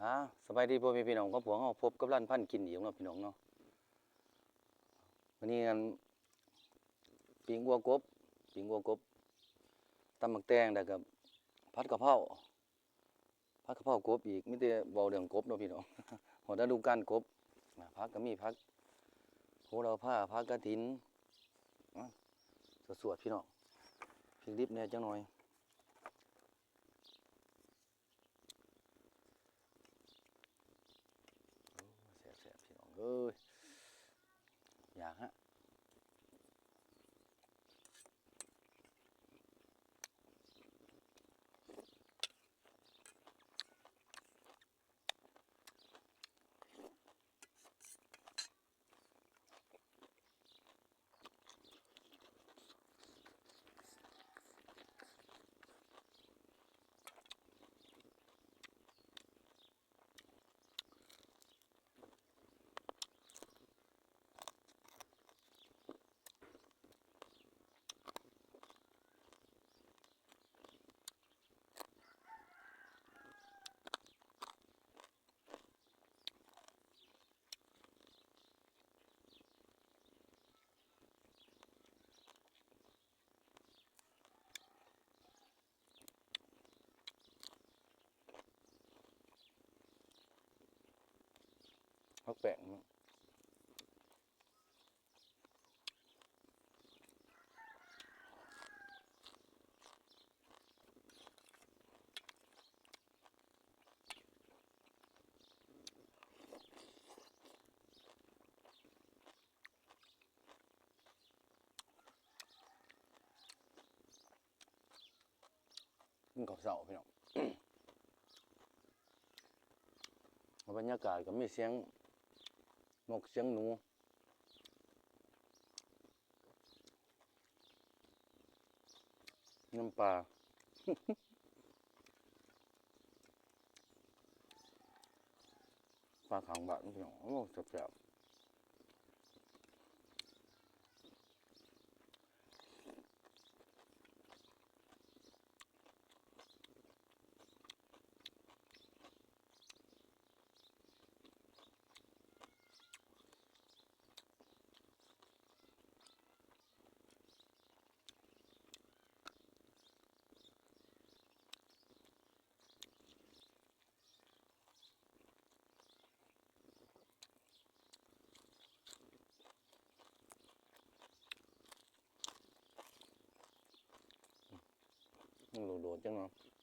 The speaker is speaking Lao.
ອ່າ ສະບາຍດີພໍ່ແມ່ພີ່ນ້ອງຂອງພວກເຮົາ, ພົບກັບລານພັນກິນອີກເນາະພີ່ນ້ອງເນາະ. ມື້ນີ້ອັນ ປີ້ງອົ່ວກົບ, ປີ້ງອົ່ວກົບ, ຕຳໝາກແຕງ ແລ້ວກໍຜັດກະເພົາ, ຜັດກະເພົາກົບອີກ. ມີແຕ່ເວົ້າເລື່ອງກົບເນາະພີ່ນ້ອງ, ຮອດລະດູການກົບ. ອ່າ ຜັກກໍມີ ຜັກໂຫລະພາ, ຜັກກະຖິນ. ອ່າ ສວດໆ ພີ່ນ້ອງ, ພິກດິບແດ່ຈັກໜ່ອຍ. ໂອ້ ແຊບໆ ພີ່ນ້ອງເອີຍ, ຢາກຮະ. ຜັກແປ້ງເນາະ. ກິນເຂົ້າເຊົ້າພີ່ນ້ອງ, ບັນຍາກາດກໍມີສຽງນົກສຽງໜູ ນຳປ່າ ປ່າຂ້າງບ້ານພີ່ນ້ອງ. ໂອ້ ແຊບໆ. ມັນໂດດໆ ຈັ່ງເນາະ.